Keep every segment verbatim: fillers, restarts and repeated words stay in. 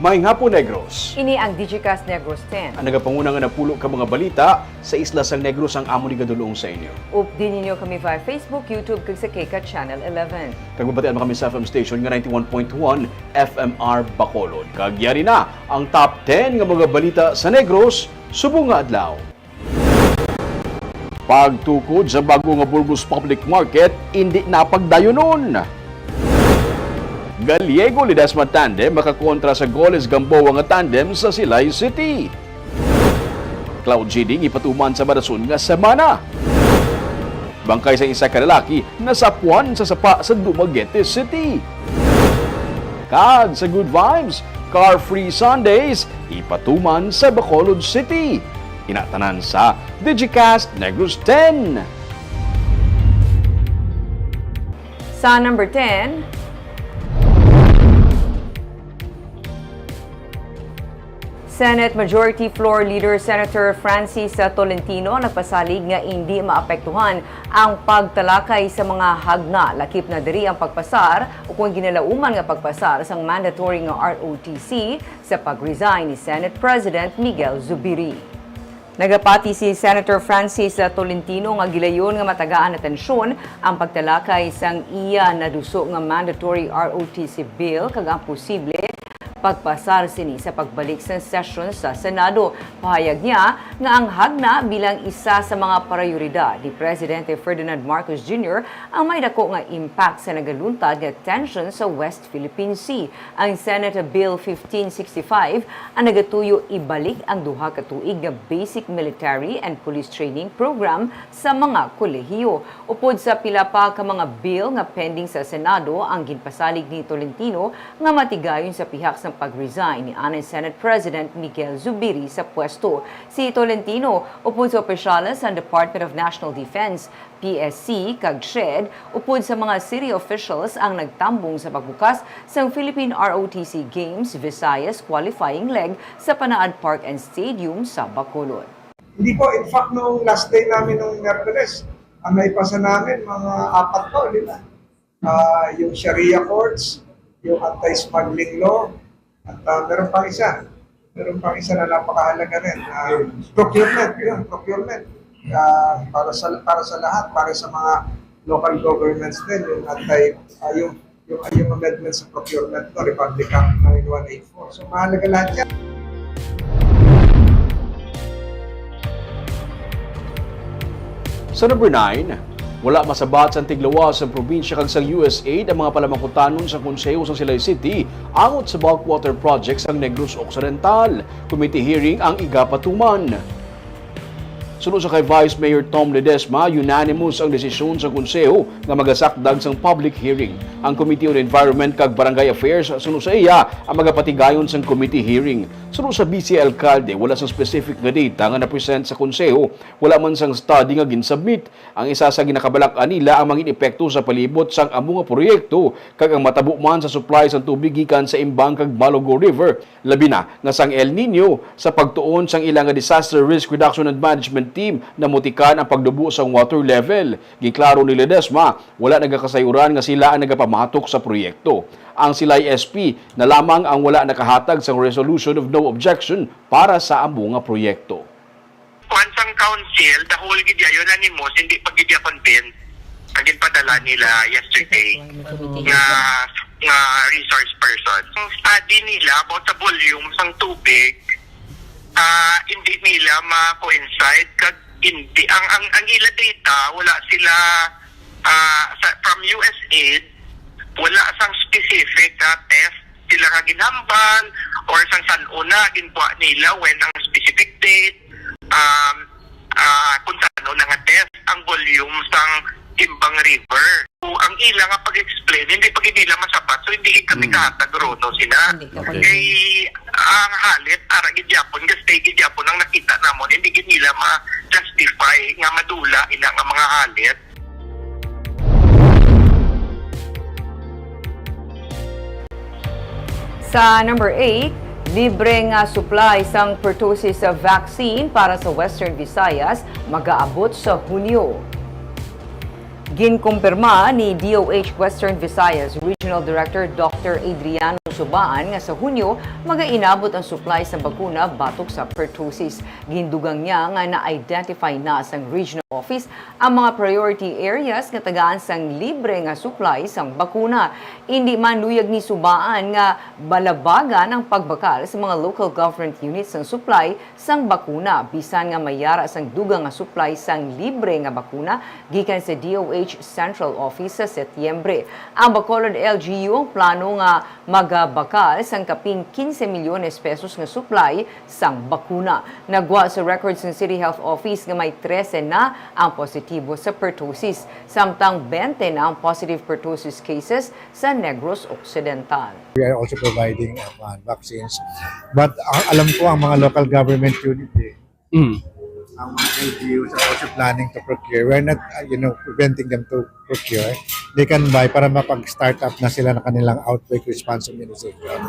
Maayong hapon, Negros. Ini ang Digicast Negros ten. Ang nagapanguna nga napulo ka mga balita sa isla sang Negros ang amon igadulong sa inyo. Updi ninyo kami via Facebook, YouTube, kag sa KCAT Channel eleven. Kag mabatian mo kami sa F M station nga ninety-one point one F M R Bacolod. Kag yari na ang top ten nga mga balita sa Negros subong nga adlaw. Pagtukod sa bag-o nga Burgos Public Market, indi na pagdayunon. Gallego-Ledesma tandem makakontra sa Goles-Gamboa nga tandem sa Silay City. Cloud seeding ipatuman sa marason nga semana. Bangkay sang isa ka lalaki nasapuan sa sapa sa Dumaguete City. Kag sa Good Vibes, Car Free Sundays ipatuman sa Bacolod City. Ina tanan sa Digicast Negros ten. Sa number ten, Senate Majority Floor Leader Senator Francis Tolentino nagpasalig nga indi maapektuhan ang pagtalakay sa mga hagna, lakip na diri ang pagpasar o kung ginalauman nga pagpasar sang mandatory nga R O T C sa pag-resign ni Senate President Miguel Zubiri. Nagapati si Senator Francis Tolentino nga gilayon nga matagaan atensyon ang pagtalakay sang iya naduso nga mandatory R O T C bill kag ang posible pagpasar sini sa pagbalik sang sesyon sa Senado. Pahayag niya nga ang hagna bilang isa sa mga prayoridad ni Presidente Ferdinand Marcos Junior ang may dako nga impact sa nagaluntad nga tension sa West Philippine Sea. Ang Senate Bill fifteen sixty-five ang nagatuyo ibalik ang duha ka tuig nga basic military and police training program sa mga kolehiyo. Upod sa pila pa ka mga bill nga pending sa Senado ang ginpasalig ni Tolentino nga matigayon sa pihak sang pag-resign ni anay Senate President Miguel Zubiri sa pwesto. Si Tolentino, upod sa opisyales sang Department of National Defense, P S C, kag SHED, upod sa mga city officials ang nagtambong sa pagbukas sang Philippine R O T C Games Visayas Qualifying Leg sa Panaad Park and Stadium sa Bacolod. Hindi po, in fact, nung last day namin nung Miyerkules, ang naipasa namin, mga apat pa, lima. Ah, yung Sharia courts, yung anti-smuggling law, at ah, meron pang isa. Meron pang isa na napakahalaga rin. Ah, procurement, yun, procurement. Ah, para sa para sa lahat, para sa mga local governments din, yung anti ah, yung yung, yung amendment sa procurement law, Republic Act nine one eight four. So mahalaga lahat yan. Sa number nine, wala masabat sang tiglawas sang probinsya kag sang U S aid ang mga palamangkutanon sang Konseho sang Silay City angot sa bulk water project sang Negros Occidental. Committee hearing ang igapatuman. Suno sa kay Vice Mayor Tom Ledesma, unanimous ang desisyon sa Konseho nga magasakdag sang public hearing. Ang Committee on Environment kag Barangay Affairs, suno sa iya, ang magapatigayon sang committee hearing. Suno sa Vice Alkalde, wala sang specific nga data nga na-present sa Konseho, wala man sang study nga gin-submit. Ang isa sa ginakabalak-an nila ang mangin epekto sa palibot sang amo nga proyekto kag ang matabo man sa supply sang tubig gikan sa Imbang kag Malugo River, labi na nga sang El Niño. Sa pagtuon sang ila nga Disaster Risk Reduction and Management Team, namutikan ang pagdubo sang water level. Ginklaro ni Ledesma, wala nagakasayuran nga sila ang nagapamatok sa proyekto. Ang Silay S P na lamang ang wala nakahatag sang resolution of no objection para sa amo nga proyekto. Kuan sang council, the whole gid ya, unanimous, hindi pa gid ya convinced ang ginpadala nila yesterday nga nga resource person. Ang study nila about sa volume sang tubig, ah, hindi nila ma-coincide kag hindi ang ang ang ila data, wala sila ah, sa, from U S aid, wala sang specific nga test sila nga ginhambal or sang san-o na ginkuha nila, when ang specific date, um, ah, kung san-o na nga test ang volume sang Imbang River. So, ang ila nga pag-explain, hindi pa gid nila masabat, so hindi gid kami kahatag ron, no, sina. Hindi ka Okay. Kay ang halit, ara gid gyapon, gastay gid gyapon ang nakita namon, hindi gid nila ma-justify nga madula ina nga mga halit. Sa number eight, libre nga supply sang pertussis vaccine para sa Western Visayas magaabot sa Hunyo. Ginkumpirma ni D O H Western Visayas Regional Director Doctor Adriano ginsubaan nga sa Hunyo magainabot ang supply sa bakuna batok sa pertussis. Gindugang niya nga na-identify na sang regional office ang mga priority areas nga tagaan sang libre nga supply sang bakuna. Indi man luyag ni subaan nga balabagan ang pagbakal sa mga local government units sang supply sang bakuna, bisan nga may yara sang dugang nga supply sang libre nga bakuna gikan sa D O H Central Office sa Setyembre. Ang Bacolod L G U ang plano nga magabakal sang kapin quince milyones pesos nga supply sang bakuna. Nagwa sa records ng City Health Office nga may trese na ang positibo sa pertussis, samtang bente na ang positive pertussis cases sa Negros Occidental. We are also providing, uh, vaccines. But, uh, alam ko ang mga local government unit, eh, Mm. ang mga L G Us are also planning to procure. We're not, uh, you know, preventing them to procure. They can buy para mapag-start up na sila ng kanilang outbreak response immunization.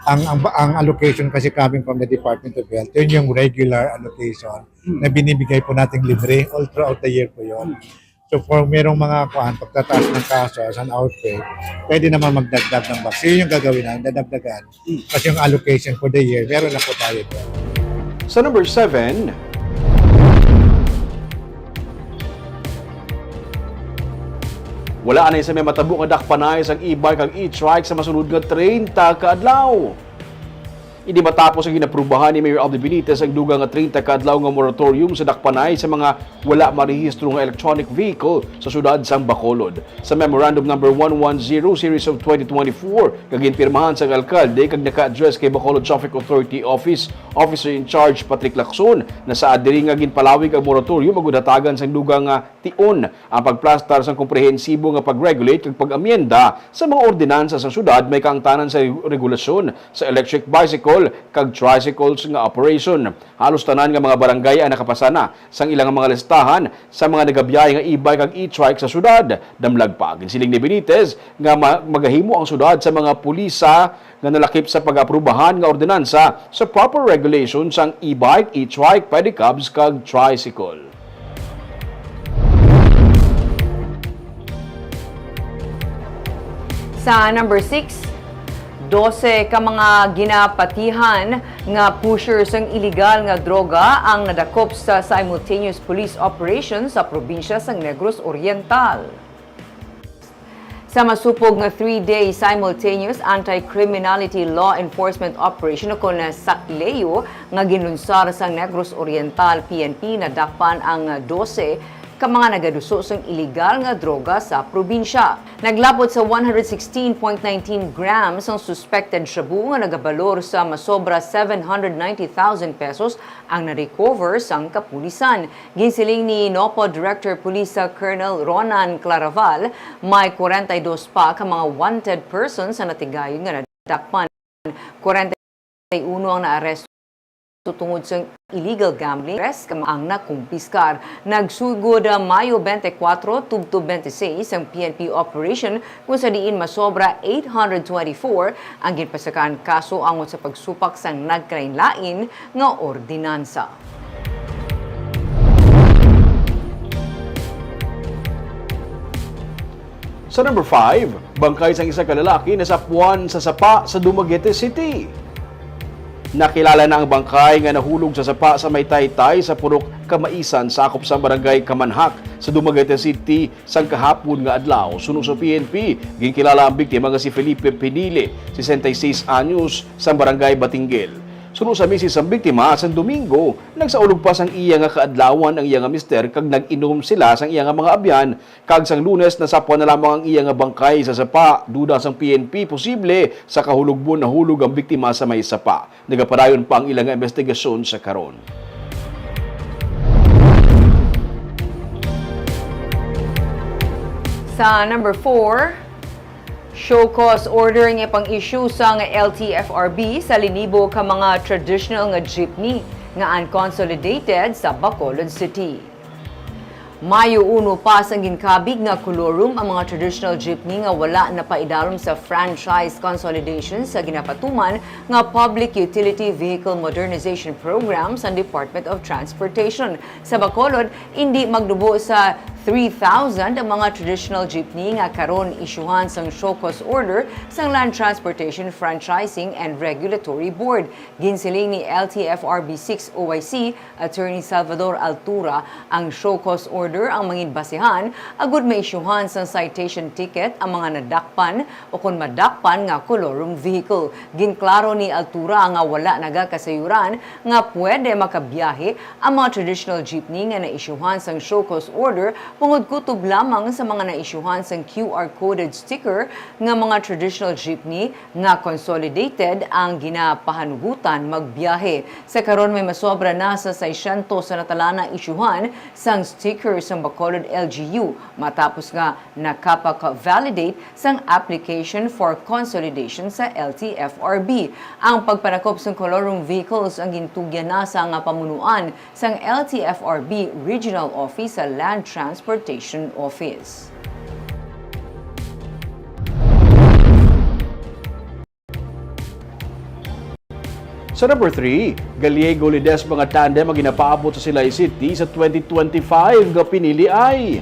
Ang, ang, ang allocation kasi coming from the Department of Health, yun yung regular allocation Mm. na binibigay po nating libre all throughout the year po yun. Mm. So, for merong mga kuan, pagtataas ng kaso as an outbreak, pwede naman magdagdag ng vaccine. Yun yung gagawin namin, dadagdagan. Mm. Kasi yung allocation for the year, meron na po tayo doon. Sa number seven, wala anay sa may matabo nga dakpanay sang e-bike kag e-trike sa masunod nga treinta ka adlaw. Hindi matapos ang ginaprubahan ni Mayor Aldo Benitez ang dugang nga treinta ka adlaw nga moratorium sa dakpanay sa mga wala marehistro nga electronic vehicle sa siyudad sang Bacolod. Sa Memorandum Number one one zero Series of twenty twenty-four nga ginpirmahan sang alkalde kag naka-address kay Bacolod Traffic Authority Office Officer in Charge Patrick Lacson, nasaad diri nga ginpalawig ang moratorium agud hatagan sang dugang nga tion ang pagplastar sang komprehensibo nga pag-regulate kag pag-amyenda sa mga ordinansa sang siyudad may kaangtanan sa reg-, regulasyon sa electric bicycle kag tricycles nga operation. Halos tanan nga mga barangay ang nakapasa na sang ilang mga listahan sa mga nagabiyahe nga e-bike kag e-trike sa siyudad. Damlag pa, ginsiling ni Benitez nga ma-, magahimo ang siyudad sa mga pulisa nga nalakip sa pag-aprubahan nga ordinansa sa proper regulation sang e-bike, e-trike, pedicabs, kag tricycle. Sa number six, dose ka mga ginapatihan nga pusher sang iligal nga droga ang nadakop sa simultaneous police operation sa probinsya sang Negros Oriental. Sa masupog nga three-day simultaneous anti-criminality law enforcement operation o kon SACLEO nga ginlunsar sa Negros Oriental P N P, nadakpan ang dose ka mga nagaduso sang iligal nga droga sa probinsya. Naglabot sa one hundred sixteen point nineteen grams ang suspected shabu nga nagabalor sa masobra seven hundred ninety thousand pesos ang na-recover sang kapulisan. Ginsiling ni NOPO Director Police Colonel Ronan Claraval, may kwarenta y dos pa ka mga wanted persons ang natigayon nga nadakpan. Kwarenta y uno ang naaresto tungod sa illegal gambling, tres ka ang nakumpiskar. Nagsugod, ah, Mayo twenty-four tubtob twenty-six ang P N P operation kung sa diin masobra eight hundred twenty-four ang ginpasakaan kaso angot sa pagsupak sang nagkalainlain nga ordinansa. Sa number five, bangkay sang isa ka lalaki nasapuan sa sapa sa Dumaguete City. Nakilala na ang bangkay nga nahulog sa sapa sa may taytay sa Purok Kamaisan, sakop sa Barangay Kamanhak sa Dumaguete City, sang kahapon nga adlaw. Suno sa P N P, ginkilala ang biktima nga si Felipe Pinile, sesenta y seis anyos, sang Barangay Batinggel. Suno sa misis sang biktima, sang Domingo, nagsaulog pa sang iya nga kaadlawan ang iya nga mister kag nag-inom sila sang iya nga mga abyan, kag sang Lunes nasapuan na lamang ang iya nga bangkay sa sapa. Duda sang P N P, posible sa kahulogbon nahulog ang biktima sa may sapa. Nagapadayon pa ang ila nga investigasyon sa karon. Sa number four, show cause order nga pang-issue sang L T F R B sa linibo ka mga traditional nga jeepney nga unconsolidated sa Bacolod City. Mayo uno pa sang ginkabig nga kolorum ang mga traditional jeepney nga wala napaidalom sa franchise consolidation sa ginapatuman nga Public Utility Vehicle Modernization Program sa Department of Transportation. Sa Bacolod, indi magnubo sa Three thousand ang mga traditional jeepney nga karon isyuhan sang show cause order sang Land Transportation Franchising and Regulatory Board. Ginsiling ni L T F R B six O I C Attorney Salvador Altura ang show cause order ang mangin basehan agud maisyuhan sang citation ticket ang mga nadakpan o kon madakpan nga colorum vehicle. Ginklaro ni Altura nga wala nagakasayuran nga pwede makabiyahe ang mga traditional jeepney nga naisyuhan sang show cause order bangod kutob lamang sa mga naisyuhan sang Q R coded sticker nga mga traditional jeepney nga consolidated ang ginapahanugutan magbiyahe. Sa karon may masobra na sa seiscientos sa natalana isyuhan sang sticker sang Bacolod L G U matapos nga nakapaka-validate sang application for consolidation sa L T F R B. Ang pagpanakop sang colorum vehicles ang gintugyan na sa nga pamunuan sang L T F R B Regional Office sa Land Transportation Office. Sa number three, Gallego-Ledesma nga tandem ang ginapaabot sa Silay City sa twenty twenty-five nga piniliay.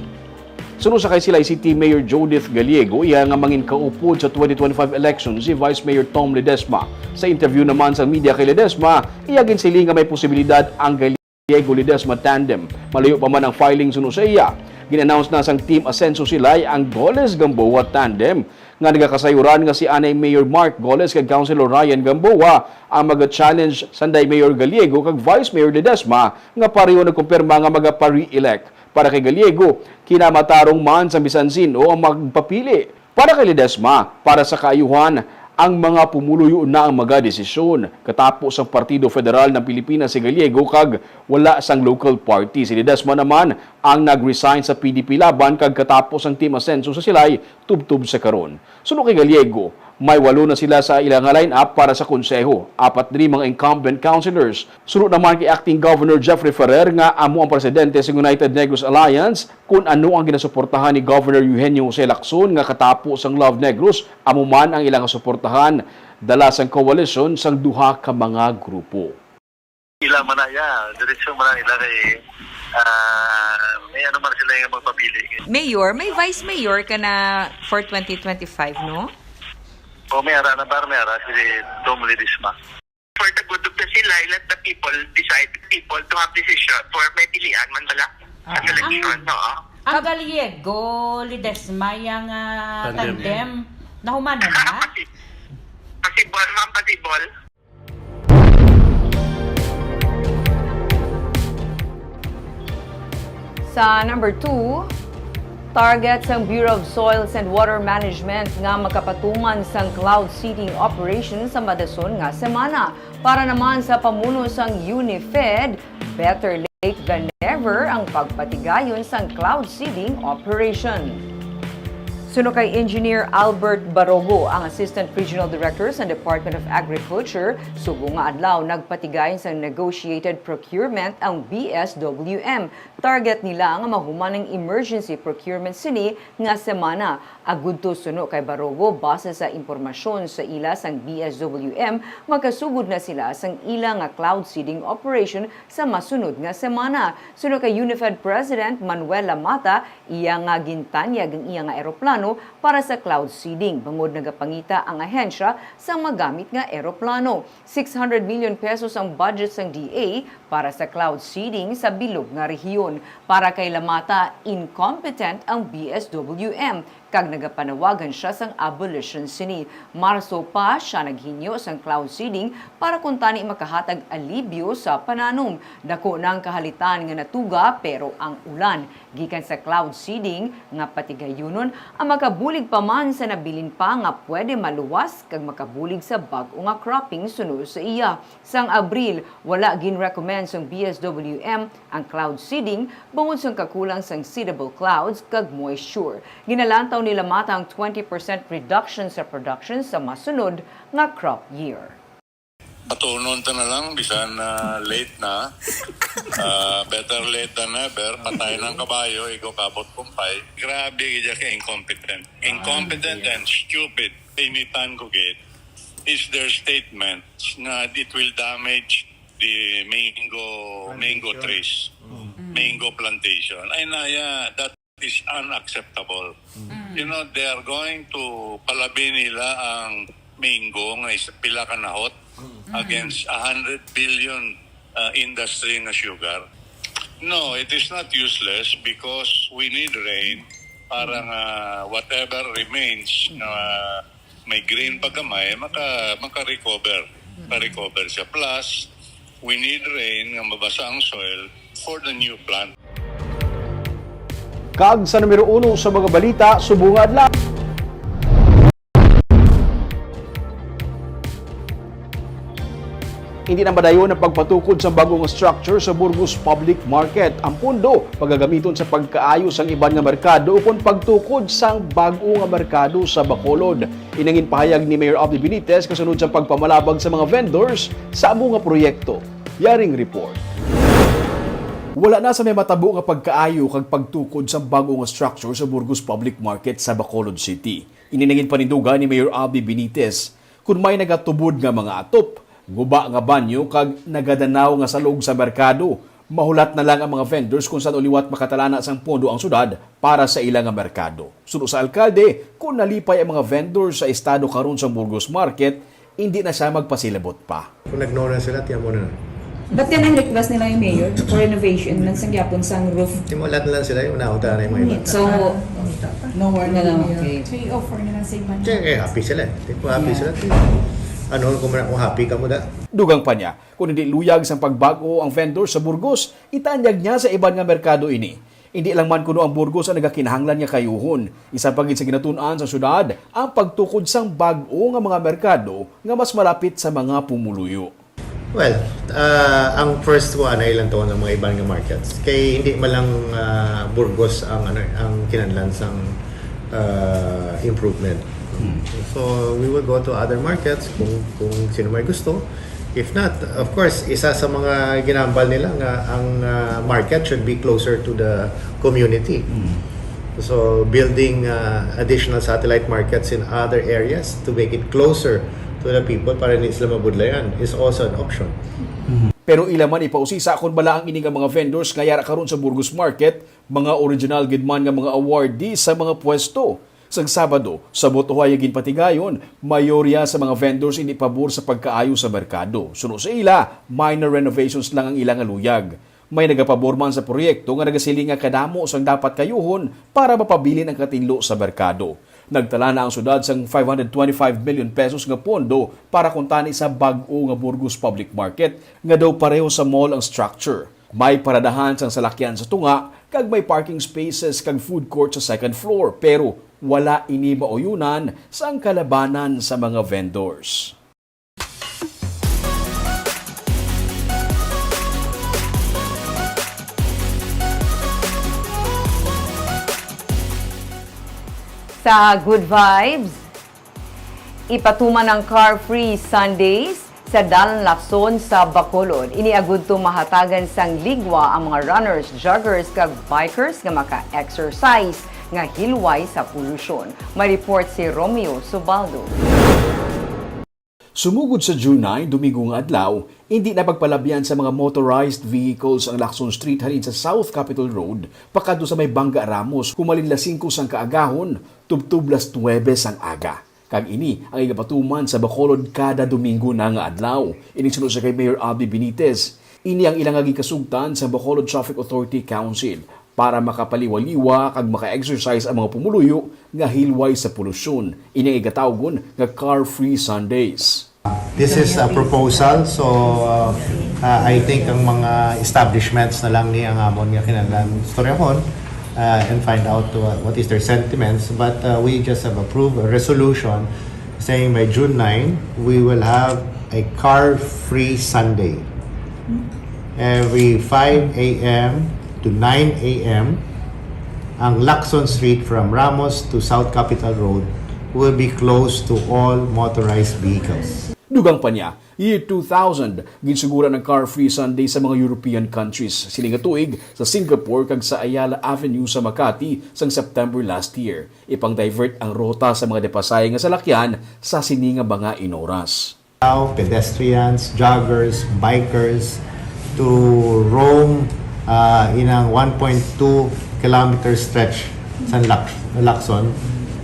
Suno sa kay Silay City Mayor Judith Gallego, iya nga mangin kaupod sa twenty twenty-five election si Vice Mayor Tom Ledesma. Sa interview naman sa media kay Ledesma, iya ginsiling nga may posibilidad ang Gallego-Ledesma tandem. Malayo pa man ang filing suno sa iya. Gin-announce na sang Team Asenso Silay ang Goles-Gamboa tandem nga nagakasayuran nga si anay Mayor Mark Goles kag Councilor Ryan Gamboa ang maga-challenge sanday Mayor Gallego kag Vice Mayor Ledesma nga pareho nagkumpirma nga magapa-re-elect. Para kay Gallego, kinamatarong man sa bisan sin-o ang magpapili. Para kay Ledesma, para sa kaayuhan, ang mga pumuluyo na ang magadesisyon. Katapo sang Partido Federal ng Pilipinas si Gallego kag wala sang local party. Si Ledesma naman ang nag-resign sa P D P Laban kag katapo sang Team Asenso sa Silay tubtob sa karon. Suno kay Gallego, may walo na sila sa ila nga line-up para sa konseho. Apat diri mga incumbent councilors. Suno naman kay Acting Governor Jeffrey Ferrer nga amo ang presidente sa United Negros Alliance, kun ano ang ginasuportahan ni Governor Eugenio Jose Lacson nga katapo sang Love Negros, amo man ang ila nga suportahan dala sang koalisyon sang duha ka mga grupo. Ila man na, ya, diretso man na ila kay, ah, may ano man sila nga magpapili. Mayor, may vice mayor ka na for twenty twenty-five, no? O may ara na bar, may ara si Tom Ledesma. For the good of the Silay, let the people decide, people to have decision for may pilian man bala sa Ah. selection, no? Ang Gallego, Ledesma, yang ah, Tandem. Tandem, nahuman na na? Pasibol, ma'am, pasibol. Sa number two, target sang Bureau of Soils and Water Management nga makapatuman sang cloud seeding operation sa madason nga semana. Para naman sa pamuno sang UNIFED, better late than never ang pagpatigayon sang cloud seeding operation. Suno kay Engineer Albert Barogo, ang Assistant Regional Director sa Department of Agriculture, subong nga adlaw nagpatigayon sang negotiated procurement ang B S W M. Target nila nga mahuman ang emergency procurement sini nga semana. Agud to suno kay Barogo, base sa impormasyon sa ila sang B S W M, makasugod na sila sang ila nga cloud seeding operation sa masunod nga semana. Suno kay UNIFED President Manuel Lamata, iya nga gintanyag ang iya nga eroplano para sa cloud seeding, bangod nagapangita ang ahensya sang magamit nga eroplano. Six hundred million pesos ang budget sang D A para sa cloud seeding sa bilog nga rehiyon. Para kay Lamata, incompetent ang B S W M kag nagapanawagan siya sang abolition sini. Marso pa siya naghinyo sang cloud seeding para kuntani makahatag alibyo sa pananom. Dako na ang kahalitan nga natuga, pero ang ulan gikan sa cloud seeding nga patigayunon ang makabulig pa man sa nabilin pa nga pwede maluwas kag makabulig sa bag-o nga cropping suno sa iya. Sang Abril, wala gin-recommend sang B S W M ang cloud seeding bangod sang kakulang sang seedable clouds kag moisture. Ginalantaw ni Lamata ang twenty percent reduction sa production sa masunod nga crop year. Patunon ta na lang, bisan na late na. Ah, better late than never. Patay ng kabayo, ikaw kabot kumpay. Grabe, gid ka incompetent. Incompetent and stupid. Initan ko gid is their statements nga it will damage the mango mango trees, mango plantation. Ay na, yeah, that is unacceptable. You know, they are going to palabi nila ang Mingo nga is pila ka nahot against a hundred billion uh, industry nga sugar. No, it is not useless because we need rain para nga whatever remains na may green pa gamay, maka, maka-recover. Maka-recover siya. Plus, we need rain nga mabasa ang soil for the new plant. Kag sa numero uno sa mga balita subong nga adlaw. Hindi na madayon ang pagpatukod sa bag-o nga structure sa Burgos Public Market. Ang pondo pagagamiton sa pagkaayo sang iban nga merkado ukon pagtukod sang bag-o nga merkado sa Bacolod. Ini ang ginpahayag ni Mayor Abby Benitez kasunod sa pagpamalabag sa mga vendors sa amo nga proyekto. Yaring report. Wala na sa may matabo nga pagkaayo kag pagtukod sang bag-o nga structure sa Burgos Public Market sa Bacolod City. Ini na ginpanindugan ni Mayor Abby Benitez. Kun may nagatubod nga mga atop, guba nga banyo kag nagadanaw nga salog sa merkado, mahulat na lang ang mga vendors kung san-o liwat makatalana sang pondo ang syudad para sa ila nga merkado. Suno sa alkalde, kung nalipay ang mga vendors sa estado karon sa Burgos Market, hindi na siya magpasilabot pa. Kung nag-no na sila, tiyan mo na. But then, ang request nila yung mayor for renovation man sang gyapon sang roof. Di mo lahat na lang sila, yung nauta na yung mga iba. So, No, we're na lang, okay. Three oh four na lang sa iba. Kaya, kaya happy sila. Di ko happy Yeah. sila. Ano, kung, kung happy ka mo da. Dugang pa niya, kung hindi luyag sang pagbago ang vendor sa Burgos, itanyag niya sa iban nga merkado ini. Hindi lang man kuno ang Burgos ang nagakinahanglan nga kayuhon. Isa pa gid sa ginatun-an sa syudad ang pagtukod sang bag-o nga mga merkado nga mas malapit sa mga pumuluyo. Well, ah, ang first one ay lang to ng mga iban nga markets. Kay hindi man lang ah, Burgos ang ano eh, ang kinahanglan sang ah, improvement. Hmm. So we will go to other markets kung kung sino may gusto. If not, of course, isa sa mga ginambal nila nga ang ah, market should be closer to the community. Hmm. So building ah, additional satellite markets in other areas to make it closer to the people para hindi sila mabudlayan is also an option. Pero ila man ipausisa kon bala ang ini nga mga vendors nga yara karon sa Burgos Market, mga original gid man nga mga awardee sa mga pwesto. Sang Sabado, sa Botohay nga ginpatigayon, mayorya sa mga vendors hindi pabor sa pagkaayo sa merkado. Suno sa ila, minor renovations lang ang ila nga luyag. May nagapabor man sa proyekto nga nagasiling nga kadamo sang dapat kayuhon para mapabilin ang katinlo sa merkado. Nagtala na ang syudad sang five hundred twenty-five million pesos nga pondo para kuntani sa bag-o nga Burgos Public Market nga daw pareho sa mall ang structure. May paradahan sang salakyan sa tunga kag may parking spaces kag food court sa second floor, pero wala ini mauyunan sang kalabanan sa mga vendors. Sa Good Vibes, ipatuman ang Car Free Sundays sa Dalan Lacson sa Bacolod. Ini agud to mahatagan sang ligwa ang mga runners, joggers, kag bikers nga maka-exercise nga hilway sa polusyon. May report si Romeo Subaldo. Sumugod sa June nine, Domingo nga adlaw, hindi na pagpalabyan sa mga motorized vehicles ang Lacson Street halin sa South Capitol Road pakadto sa may Bangga Ramos, humalin las singko sang kaagahon tubtob las nuwebe sang aga. Kag ini ang igapatuman sa Bacolod kada Domingo na nga adlaw. Ini suno sa kay Mayor Abby Benitez. Ini ang ila nga gikasugtan sa Bacolod Traffic Authority Council para makapaliwaliwa kag maka-exercise ang mga pumuluyo nga hilway sa polusyon. Ini ang igatawgon nga Car Free Sundays. This is a proposal, so uh, uh, I think ang mga establishments na lang ni ang amon nga kinahanglan istoryahon uh, and find out uh, what is their sentiments. But uh, we just have approved a resolution saying by June nine, we will have a car-free Sunday. Every five a m to nine a m, ang Lacson Street from Ramos to South Capitol Road will be closed to all motorized vehicles. Dugang pa niya, year two thousand, ginsuguran ang Car Free Sunday sa mga European countries. Sini nga tuig, sa Singapore kag sa Ayala Avenue sa Makati sang September last year. Ipang-divert ang ruta sa mga depasay nga salakyan sa sini nga mga inoras. Allow pedestrians, joggers, bikers to roam uh, in ang one point two kilometer stretch sa Lac- Lacson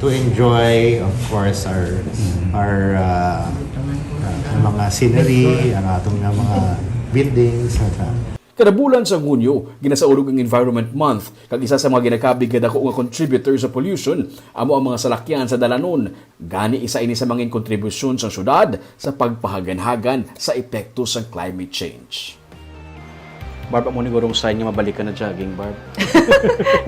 to enjoy, of course, our our uh, uh, ang mga scenery, ang atong nga mga buildings, at uh, Kada bulan sa Hunyo, ginasaulog ang Environment Month, kag isa sa mga ginakabig nga dako nga contributor sa pollution amo ang mga salakyan sa dalanon. Gani, isa ini sa mga kontribusyon sang syudad sa pagpahaganhagan sa epekto sang climate change. Barb, amo ni gurong sign nga mabalik ka na jogging, Barb.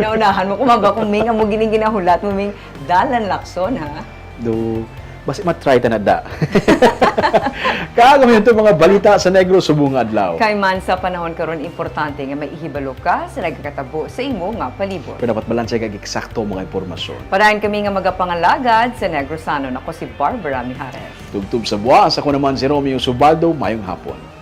Naunahan mo, kumaba ko, Ming, amo gining ginahulat mo, Ming. Dalan Lacson, ha? Do, basi matry ta na da. Kag amo to mga balita sa Negros subong nga adlaw. Kay man sa panahon karon, importante nga may ihibalo ka sa nagakatabo sa imo nga palibot. Pero dapat balanse kag eksakto ang mga impormasyon. Padayon kami nga magapangalagad sa Negrosanon. Ako si Barbara Mijares. Tubtob sa buwas, ako naman si Romeo Subaldo. Mayong hapon.